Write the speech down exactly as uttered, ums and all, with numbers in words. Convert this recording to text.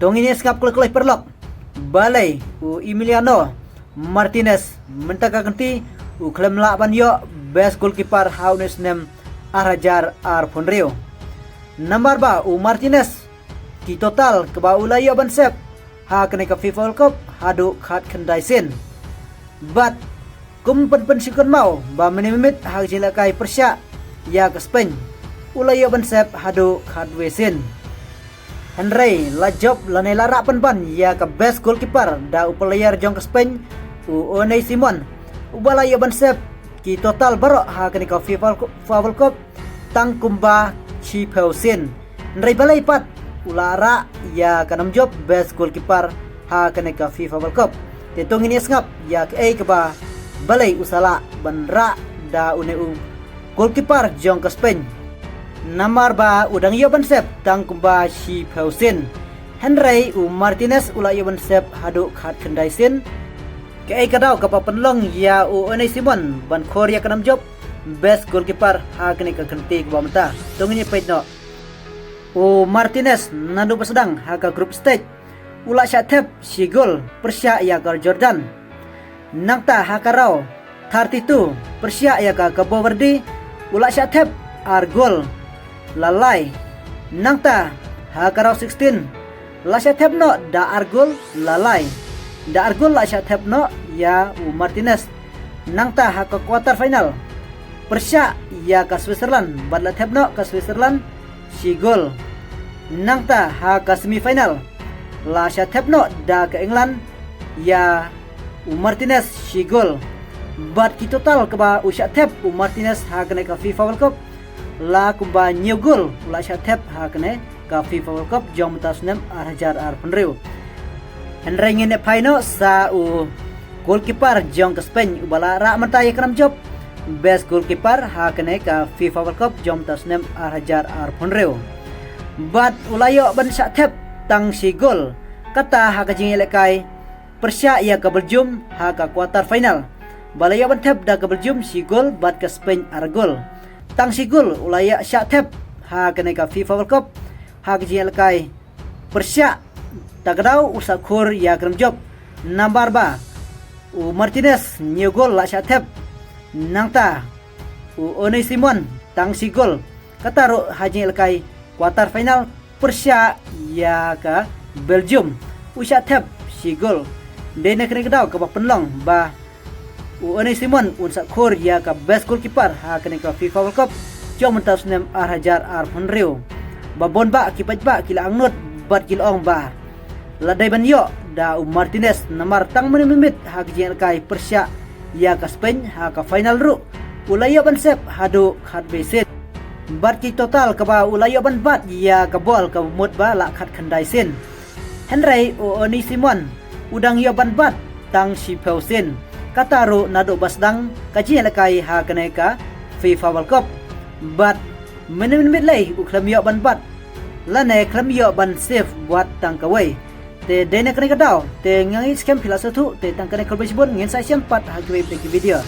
To ngin ïa sngap kloi kloi paralok. Balei u Emiliano Martinez mynta ka kynti u khlem lah ban ïoh best goalkeeper ha une u snem ar hajar arphew hynriew. Namar ba u Martinez ki total kaba u la ïoh ban sep ha kane ka FIFA World Cup haduh khatkhyndai sien. Bad kum pynpynshitom kynmaw ba mynne mynmiet ha ka jingïalehkai pyrshah ïa ka Spain u la ïoh ban sep haduh khatwei sien. Hynrei la jop lane la rah pynban ïa ka best goalkeeper da u player jong ka Spain u Unai Simon uba la ïoh ban sep ki total baroh ha kane ka FIFA World Cup tang kumba shiphew sien. Hynrei balei pat u la rah ïa ka nam jop best goalkeeper ha kane ka FIFA World Cup. Te to ngin ïa sngap ïa kaei kaba balei u sa lah ban rah da une u goalkeeper jong ka Spain. Namar ba u dang ïoh ban sep tang kumba shiphew sien. Hynrei u Martinez u la ïoh ban sep haduh khatkhyndai sien. Kaei ka daw kaba pynlong ïa u Unai Simon ban khor ïa ka nam jop best goalkeeper ha kane ka kynti kaba mynta. To ngin ïa peit noh. U Martinez naduh ba sdang ha ka group stage u la shah thep shi gol pyrshah ïa ka Jordan. Nangta ha ka round thirty-two pyrshah ïa ka Cabo Verde u la shah thep ar gol la lai. Nangta ha ka round sixteen la shah thep noh da ar gol la lai. Da ar gol la shah thep noh ïa u Martinez. Nangta ha ka quarter final pyrshah ïa ka Switzerland bad la thep noh ka Switzerland shi gol. Nangta ha ka semi final la shah thep noh da ka England ïa u Martinez shi gol. Bad ki total kaba u shah thep u Martinez ha kane ka FIFA World Cup la kumba hynñiew gol u la shah thep ha kane ka FIFA World Cup jong mynta u snem ar hajar arphew hynriew. Hynrei ngin ïa phai noh sa u goalkeeper jong ka Spain uba la rah mynta ïa ka nam jop best goalkeeper ha kane ka FIFA World Cup jong mynta u snem ar hajar arphew hynriew. Bad u la ïoh ban shah thep tang shi gol kata ha ka jingïalehkai pyrshah ïa ka Belgium ha ka quarter final. Ba la ïoh ban thep da ka Belgium shi gol bad ka Spain ar gol. Tang shi gol u la ïoh shah thep ha kane ka FIFA World Cup ha ka jingïalehkai pyrshah. Ta ka daw u sa khor ïa ka nam jop namar ba u Martinez hynñiew gol la shah thep. Nangta u Unai Simon tang shi gol kata ruh ha jingïalehkai quarter final pyrshah ïa ka Belgium u shah thep shi gol. Dei na kane ka daw kaba pynlong ba u Unai Simon un sa khor ïa ka best goalkeeper ha kane ka FIFA World Cup jong mynta u snem ar hajar arphew hynriew. Ba bun bah ki paidbah ki la angnud bad ki la ong ba la dei ban ïoh da u Martinez namar tang mynne mynmiet ha ka jingïalehkai pyrshah ïa ka Spain ha ka final ruh u la ïoh ban sep haduh khatwei sien. Bad ki total kaba u la ïoh ban bat ïa ka bol kaba mut ba la khatkhyndai sien. Hynrei u Unai Simon u dang ïoh ban bat tang shiphew sien. Kata ruh naduh ba sdang ka jingïalehkai ha kane ka FIFA World Cup. Bad mynne mynmiet lei u khlem ïoh ban bat lane khlem ïoh ban save wat tang kawei. Te dei na kane ka daw te nga ngeit skhem phi la sngewthuh te tang kane, khublei shibun, ngin sa ïashem pat ha kiwei pat ki video.